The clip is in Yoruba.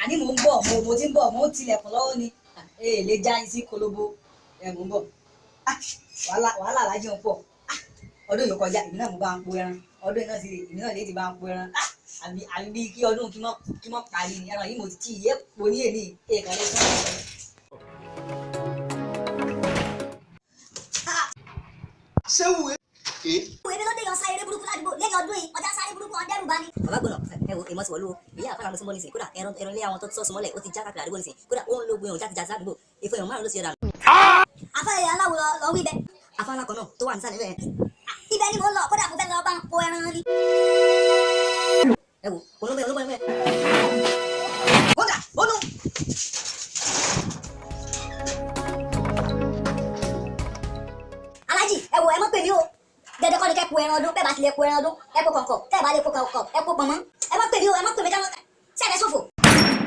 Àní mò ń bọ̀, mo ti ń bọ̀, mò ń tilẹ̀kùn lọ́wọ́ ni. Ẹ lè já yín sí kolobo. Ẹ mò ń bọ̀. Wàhálà wàhálà alájí ń pọ̀. Ọdún yìí kọjá, èmi náà mo bá ń po ẹran. Ọdún yìí náà sì, èmi náà lè ti bá ń po ẹran. Àbí àbí bíi kí ọdún kí mọ́ parí ni ẹran yìí mo ti tí ìyẹ́ po ní èmi èèkàn lè sọ. Ṣé wù ẹ́? Èmi ló dé yan sáré burúkú ládùúgbò lẹ́yìn ọdún yìí, ọjà sáré burúkú ọdẹrù bá ní. Bàbá gbọ́dọ̀ ẹ wo ìmọ̀ sí wọ̀lú o. Ìyá àfàlà mo ti ń bọ̀ nísìnyí. Kódà ẹran ẹran ilé àwọn tó sọ́ọ̀sì mọ́lẹ̀ ó ti já káàkiri àdúgbò nísìnyí. Kódà ó ń lo gbìyànjú jáde jáde ládùúgbò. Ìfọ̀ èèyàn márùn ló ti yọ dànù. Afẹ́rẹ́ aláwo lọ wí bẹ́ẹ̀. Afárá kan náà tó wà nísàlẹ̀ bẹ́ẹ̀. Ibẹ̀ ni mo ń lọ, kódà mo fẹ́ lọ bá ń po ẹran ni. Ẹ wo olóńgbẹ olóńgbẹ olóńgbẹ. Kódà ó nù. Alájì, ẹ wo, ẹ mọ̀ pè mí o. Dandan kọ́ ni kẹ́ po ẹran ọdún, bẹ́ẹ̀ bá ti lè po ẹran ọdún, ẹ po kọ̀ǹkọ̀.